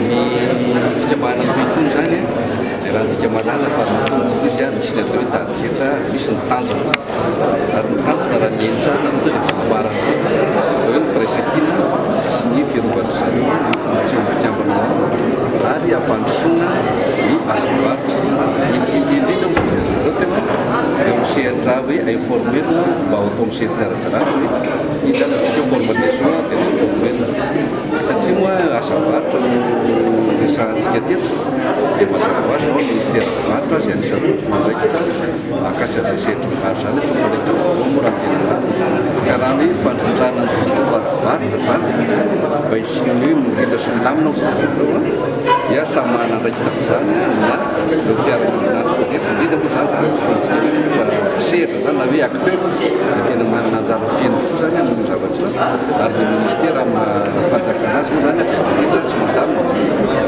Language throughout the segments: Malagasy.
Ny fikambanana toy itony izany dia raha antsika mahalala fa mitombo tokoa izy, misy ny atao hoe tarigetra, misy ny tanjona. Ary ny tanjona raha ny heno tsara aloha dia fampiharana atao hoe ny firaisankina sy ny fiarovana izany ny tombontsoan'ny mpikambana ao ary hampandrosoana ny asam-barotra. Indrindra indrindra moa izy ry zareo tena eo amin'ny sehatra hoe informel mba ho atao amin'ny sehatra ara-dalàna hoe iny izany ataontsika hoe formalisation dia informel. Satria moa asa varotra no resahantsika teto dia mazava ho azy fa ny minisiteran'ny varotra izay anisan'ny tompon'andraikitra mahakasika an'izay sehatry ny varotra izany, tompon'andraikitra voalohany moa raha ny tena marina. Ka raha ny hoe fandrindrana ny tontolo ara-barotra izany mba hisian'ny hoe mirindra sy milamina hoy ry zareo dia samy manana andraikitra amin'izany na ireo mpiara-miombon'antoka rehetra, indrindra moa izany fa antsointsika hoe mpisehatra izany na hoe acteur izay tena manana anjara feno tokoa izany amin'io zavatra io. Ary ny ministera amin'ny maha fanjakana azy moa izany dia mandrindra sy mandamina,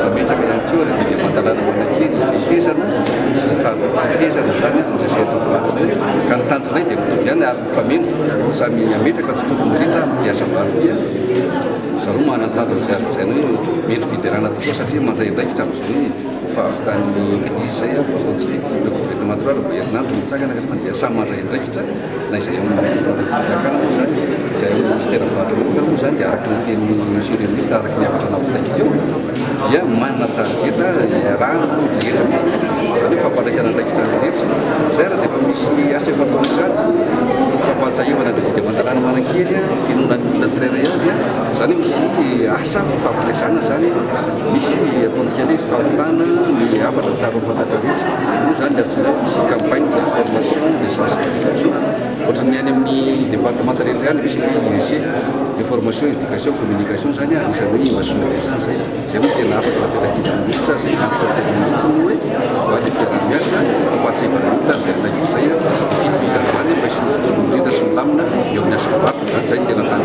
mametraka ihany koa ireo didy aman-dalàna manan-kery hifehezana sy hifehezana izany amin'izay sehatra varotra izay. Ka ny tanjonay dia mitovy ihany ary mifameno, samy hametraka tontolo mirindra amin'ity asa varotra ity. Zareo manana tanjona izay azo lazaina hoe mendri-piderana tokoa satria mandray andraikitra amin'izay hoe fahavitan'ny krizy izay vao ataontsika hoe le gouvernement raha vao herinandro mitsangana kanefa dia samy mandray andraikitra. Na izay ao amin'ny fitondram-panjakana moa izany, izay ao amin'ny minisiteran'ny varotra manokana moa izany dia araka ny tenin'ny Monsieur le Ministre, araka ny hafatra nampitaiko teo dia manana tarigetra iarahana ny rehetra mihitsy. Izany hoe fampandraisana andraikitra ny rehetra. Izay raha dia efa misy asa efa atao sahady, fampahatsiahivana ireo didy aman-dalàna manan-kery, finoana ny olona tsirairay avy. Izany hoe misy asa fifampiraisana izany, misy ataontsika hoe fampitana ny hafatra tsara ho fantatra rehetra. Moa izany ilay antsoina hoe misy campagne d'information, de sensibilisation. Ohatran'ny any amin'ny départementa rehetra ihany misy ny hoe IEC, information, éducation, communication izany, anisan'ny hoe imasoana rehetra izany izay. Izay moa tena hafatra napetrak'izy minisitra izay hafatra tena mihitsy ny hoe mba ilay fiaraha-miasa, fampahatsiahivana ny olona izay andraikitra izay, ny fitohizan'izany mba hisian'ny tontolo mirindra sy milamina eo amin'ny asa varotra izany. Izay no tena tanjona.